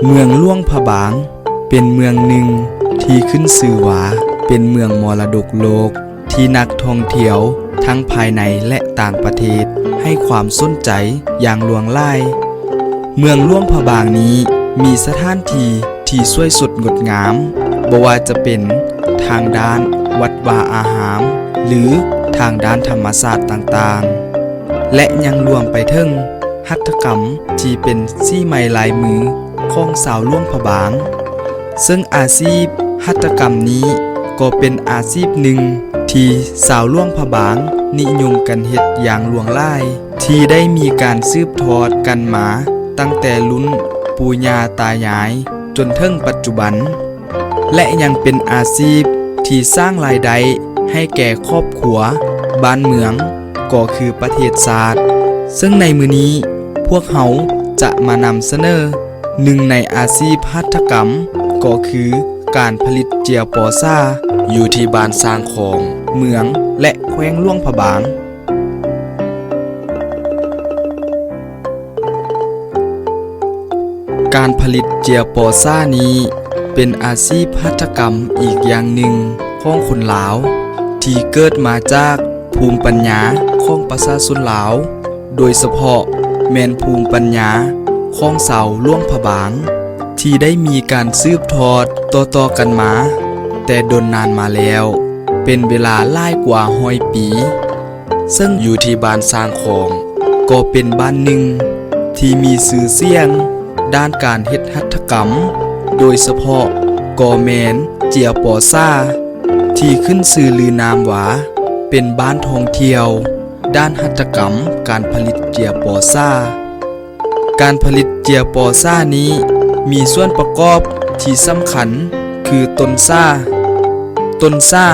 ເມືອງຫຼວງພະບາງ ເປັນເມືອງໜຶ່ງທີ່ຂຶ້ນຊື່ວ່າເປັນເມືອງມໍລະດົກໂລກ ທີ່ນັກທ່ອງທ່ຽວທັງພາຍໃນ ແລະ ຕ່າງປະເທດໃຫ້ຄວາມສົນໃຈຢ່າງຫຼວງຫຼາຍ. ເມືອງຫຼວງພະບາງນີ້ມີສະຖານທີ່ທີ່ສວຍສົດງົດງາມ, ບໍ່ວ່າຈະເປັນທາງດ້ານວັດວາອາຮາມ ຫຼື ທາງດ້ານທຳມະຊາດຕ່າງໆ ແລະ ຍັງລວມໄປເຖິງຫັດຖະກຳທີ່ເປັນສີໄມ້ລາຍມືຂອງຊາວຫຼວງພະບາງ. ເຊິ່ງອາຊີບຫັດຖະກຳນີ້ກໍເປັນອາຊີບໜຶ່ງທີ່ຊາວຫຼວງພະບາງນິຍົມກັນເຮັດຢ່າງຫຼວງຫຼາຍ, ທີ່ໄດ້ມີການສືບທອດກັນມາຕັ້ງແຕ່ລຸ້ນປູ່ຍ່າຕາຍາຍຈົນເຖິງປັດຈຸບັນ ແລະ ຍັງເປັນອາຊີບທີ່ສ້າງລາຍໄດ້ໃຫ້ແກ່ຄອບຄົວ, ບ້ານເມືອງ ກໍຄືປະເທດຊາດ. ເຊິ່ງໃນມື້ນີ້ພວກເຮົາຈະມານຳສະເໜີ ໜຶ່ງໃນອາຊີບຫັດຖະກຳ ກໍຄືການຜະລິດເຈຍປໍຊາ ຢູ່ທີ່ບ້ານຊ້າງຂອງ ເມືອງ ແລະ ແຂວງຫຼວງພະບາງ. ການຜະລິດເຈຍປໍຊານີ້ເປັນອາຊີບຫັດຖະກຳອີກຢ່າງໜຶ່ງຂອງຄົນລາວ ທີ່ເກີດມາຈາກພູມປັນຍາຂອງປະຊາຊົນລາວ. ໂດຍສະເພາະແມ່ນພູມປັນຍາຂອງຊາວຫຼວງພະບາງ ທີ່ໄດ້ມີການສືບທອດຕໍ່ໆກັນມາແຕ່ດົນນານມາແລ້ວ ເປັນເວລາຫຼາຍກວ່າຮ້ອຍປີ. ເຊິ່ງຢູ່ທີ່ບ້ານຊ້າງຂອງ ກໍເປັນບ້ານໜຶ່ງທີ່ມີຊື່ສຽງດ້ານການເຮັດຫັດຖະກຳ, ໂດຍສະເພາະກໍແມ່ນເຈຍປໍຊາ ທີ່ຂຶ້ນຊື່ລືນາມວ່າເປັນບ້ານທ່ອງທ່ຽວ ດ້ານຫັດຖະກຳການຜະລິດເຈຍປໍຊາ. ການຜະລິດເຈຍປໍຊານີ້ມີສ່ວນປະກອບທີ່ສຳຄັນຄືຕົ້ນຊາ. ຕົ້ນຊາ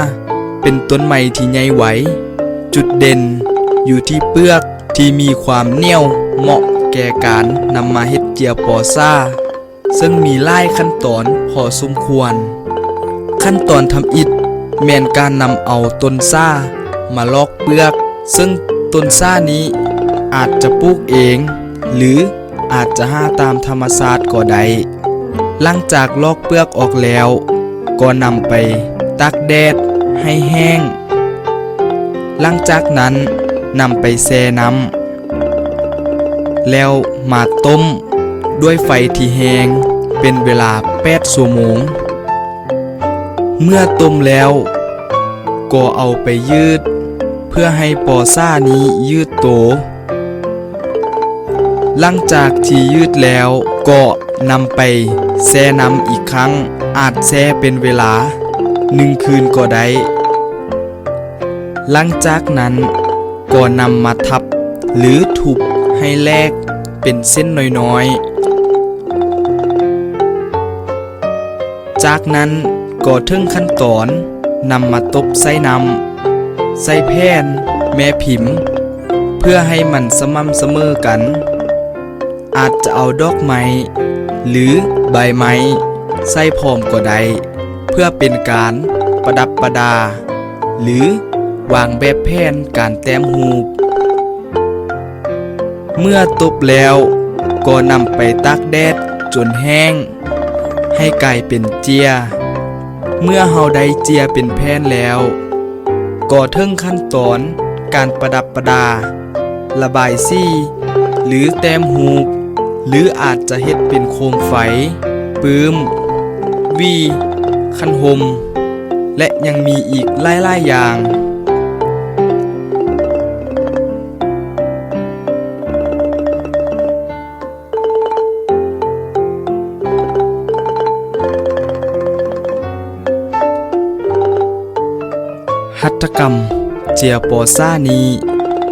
ເປັນຕົ້ນໄມ້ທີ່ໃຫຍ່ໄວ, ຈຸດເດັ່ນຢູ່ທີ່ເປືອກທີ່ມີຄວາມໜຽວເໝາະແກ່ການນຳມາເຮັດເຈຍປໍຊາ. ເຊິ່ງມີຫຼາຍຂັ້ນຕອນພໍສົມຄວນ. ຂັ້ນຕອນທຳອິດແມ່ນການນຳເອົາຕົ້ນຊາມາລອກເປືອກ, ເຊິ່ງຕົ້ນຊານີ້ອາດຈະປູກເອງ ຫຼື ອາດຈະຫາຕາມທຳມະຊາດກໍໄດ້. ຫຼັງຈາກລອກເປືອກອອກແລ້ວ ກໍນຳໄປຕາກແດດໃຫ້ແຫ້ງ. ຫຼັງຈາກນັ້ນນຳໄປແຊ່ນ້ຳ ແລ້ວມາຕົ້ມດ້ວຍໄຟທີ່ແຮງເປັນເວລາແປດຊົ່ວໂມງ. ເມື່ອຕົ້ມແລ້ວກໍເອົາໄປຍືດເພື່ອໃຫ້ປໍຊານີ້ຍືດໂຕ. ຫຼັງຈາກທີ່ຍືດແລ້ວກໍນຳໄປແຊ່ນ້ຳອີກຄັ້ງ, ອາດແຊ່ເປັນເວລາໜຶ່ງຄືນກໍໄດ້. ຫຼັງຈາກນັ້ນກໍນຳມາທັບ ຫຼື ທຸບໃຫ້ແຫຼກເປັນເສັ້ນນ້ອຍໆ. ຈາກນັ້ນກໍເຖິງຂັ້ນຕອນນຳມາຕົບໃສ່ນ້ຳ, ໃສ່ແຜ່ນແມ່ພິມ ເພື່ອໃຫ້ມັນສະໝ່ຳສະເໝີກັນ. ອາດຈະເອົາດອກໄມ້ ຫຼື ໃບໄມ້ໃສ່ພ້ອມກໍໄດ້ ເພື່ອເປັນການປະດັບປະດາ ຫຼື ວາງແບບແຜນການແຕ້ມຮູບ. ເມື່ອຕົບແລ້ວກໍນຳໄປຕາກແດດຈົນແຫ້ງ ໃຫ້ກາຍເປັນເຈ້ຍ. ເມື່ອເຮົາໄດ້ເຈ້ຍເປັນແຜ່ນແລ້ວ ກໍເຖິງຂັ້ນຕອນການປະດັບປະດາ, ລະບາຍສີ ຫຼື ແຕ້ມຮູບ ຫຼື ອາດຈະເຮັດເປັນໂຄມໄຟ, ປຶ້ມ, ຫວີ, ຄັນຮົ່ມ ແລະ ຍັງມີອີກຫຼາຍໆຢ່າງ. ຫັດຖະກຳເຈຍປໍຊານີ້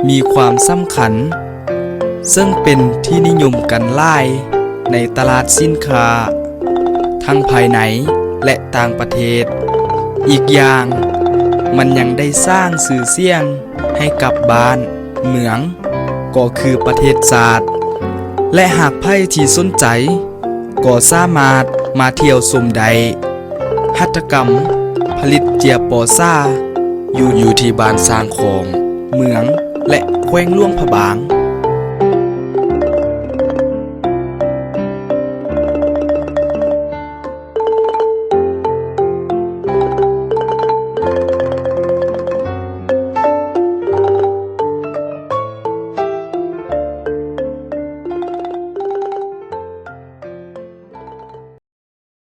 ມີຄວາມສຳຄັນ ເຊິ່ງເປັນທີ່ນິຍົມກັນຫຼາຍໃນຕະຫຼາດສິນຄ້າ ທັງພາຍໃນ ແລະ ຕ່າງປະເທດ. ອີກຢ່າງ, ມັນຍັງໄດ້ສ້າງຊື່ສຽງໃຫ້ກັບບ້ານເມືອງ ກໍຄືປະເທດຊາດ ແລະ ຫາກໃຜທີ່ສົນໃຈ ກໍສາມາດມາທ່ຽວຊົມໄດ້. ຫັດຖະກຳຜະລິດເຈຍປໍຊາ ຢູ່ ຢູ່ທີ່ບ້ານຊ້າງຂອງ ເມືອງ ແລະ ແຂວງຫຼວງພະບາງ.